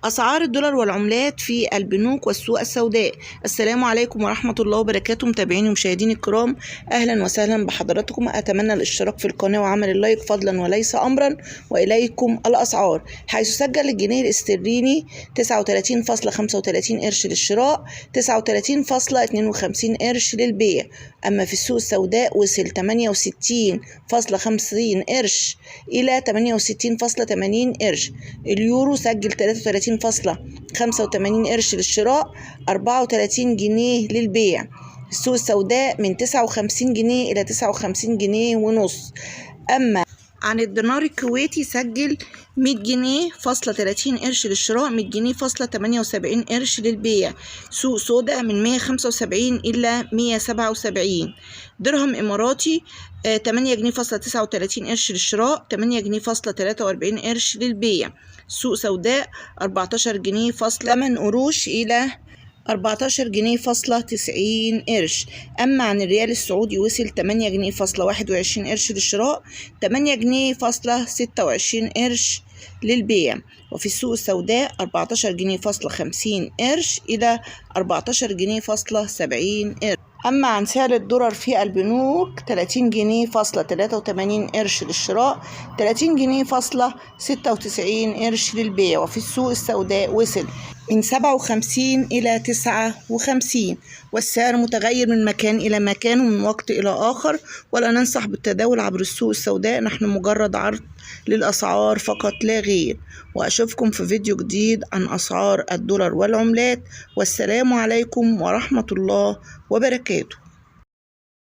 أسعار الدولار والعملات في البنوك والسوق السوداء. السلام عليكم ورحمة الله وبركاته، متابعيني ومشاهديني الكرام، أهلا وسهلا بحضراتكم. أتمنى الاشتراك في القناة وعمل اللايك فضلا وليس أمرا. وإليكم الأسعار، حيث سجل الجنيه الاسترليني 39.35 قرش للشراء، 39.52 قرش للبيع. أما في السوق السوداء وصل 68.50 قرش إلى 68.80 قرش. اليورو سجل 33.85 قرش للشراء، 34 جنيه للبيع. السوق السوداء من 59 جنيه إلى 59 جنيه ونص. أما عن الدينار الكويتي سجل 100 جنيه فاصلة 30 قرش للشراء، 100 جنيه فاصلة 78 قرش للبيع. سوق سودا من 175 إلى 177. درهم إماراتي 8 جنيه فاصلة 39 قرش للشراء، 8 جنيه فاصلة 43 قرش للبيع. سوق سوداء 14 جنيه فاصلة 8 قروش إلى 14 جنيه فاصلة 90 قرش. أما عن الريال السعودي وصل 8 جنيه فاصلة 21 قرش للشراء، 8 جنيه فاصلة 26 قرش للبيع. وفي السوق السوداء 14 جنيه فاصلة 50 قرش إلى 14 جنيه فاصلة 70 قرش. أما عن سعر الدولار في البنوك 30 جنيه فاصلة 83 قرش للشراء، 30 جنيه فاصلة 96 قرش للبيع. وفي السوق السوداء وصل من 57 إلى 59، والسعر متغير من مكان إلى مكان ومن وقت إلى آخر، ولا ننصح بالتداول عبر السوق السوداء، نحن مجرد عرض للأسعار فقط لا غير. وأشوفكم في فيديو جديد عن أسعار الدولار والعملات، والسلام عليكم ورحمة الله وبركاته.